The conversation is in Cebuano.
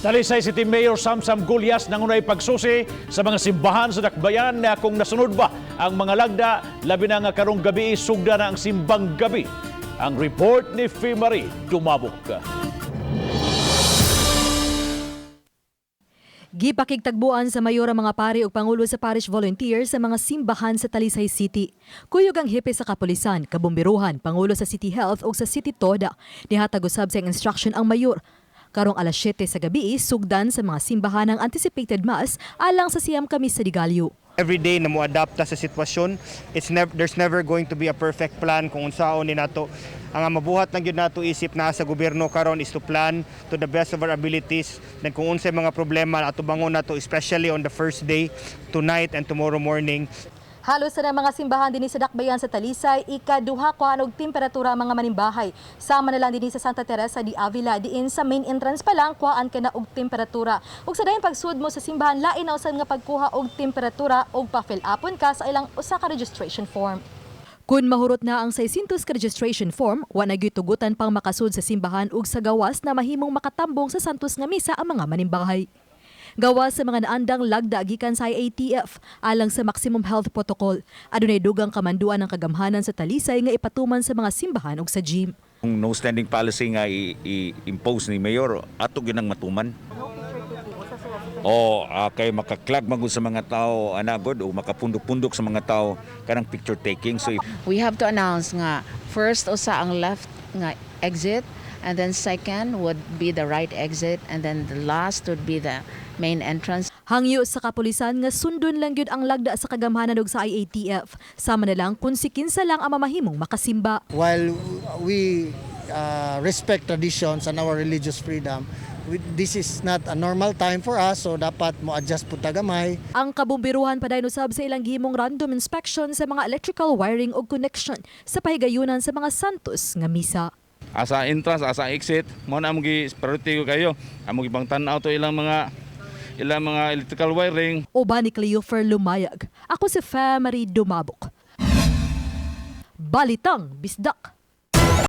Talisay City Mayor Samsam Gullas nangunay pagsusi sa mga simbahan sa Dakbayan na kung nasunod ba ang mga lagda, labi na nga karong gabi sugda na ang Simbang Gabi. Ang report ni Fimari Dumabok. Gipakigtagbuan sa mayor ang mga pari ug pangulo sa parish volunteer sa mga simbahan sa Talisay City. Kuyog ang hepe sa kapulisan, kabomberuhan, pangulo sa City Health ug sa City Toda. Nihatag usab sa instruction ang mayor. Karong alas 7 sa gabi, sugdan sa mga simbahan ang anticipated mass alang sa 9 ka Misa de Gallo. Every day na mo adapta sa sitwasyon. It's never there's never going to be a perfect plan kung unsaon ni nato. Ang mabuhat lang gyud nato isip na sa gobyerno karon is to plan to the best of our abilities. Then kung unsay mga problema atubangon nato, especially on the first day, tonight and tomorrow morning. Halos sa mga simbahan dinhi sa Dakbayan sa Talisay, ikaduha kuhaan og temperatura ang mga manimbahay. Sama na lang dinhi sa Santa Teresa de Avila, diin sa main entrance pa lang kuhaan ka na og temperatura. Ug sa dayon pagsud mo sa simbahan, lain na usab nga pagkuha og temperatura ug pa-fill upon ka sa ilang usa ka registration form. Kun mahurot na ang 600 ka registration form, wa na gyud tugutan pang makasud sa simbahan ug sa gawas na mahimong makatambong sa Santos nga misa ang mga manimbahay. Gawas sa mga naandang lagda gikan sa IATF alang sa maximum health protocol. Adunay dugang kamanduan ang kagamhanan sa Talisay nga ipatuman sa mga simbahan ug sa gym. Kung no standing policy nga i-impose ni Mayor, ato gyud ang matuman. O kay maka-clog man gud sa mga tao ana gud o makapundok-pundok sa mga tao kanang picture taking. So if We have to announce nga first usa ang left nga exit, and then second would be the right exit, and then the last would be the main entrance. Hangyo sa kapulisan nga sundon lang gyud ang lagda sa kagamhanan ug sa IATF. Sama na lang kung si kinsa lang ang mamahimong makasimba. While we respect traditions and our religious freedom, this is not a normal time for us, so dapat mo adjust pud ta gamay. Ang kabomberuhan padayon usab sa ilang gihimong random inspection sa mga electrical wiring ug connection sa pahigayunan sa mga santos nga misa. Asa entrance, asa exit, mao na among gi priority ko kayo. Among gipang tan-aw to ilang mga electrical wiring. Uban ni Cleofer Lumayag. Ako si Famary Dumabok. Balitang Bisdak.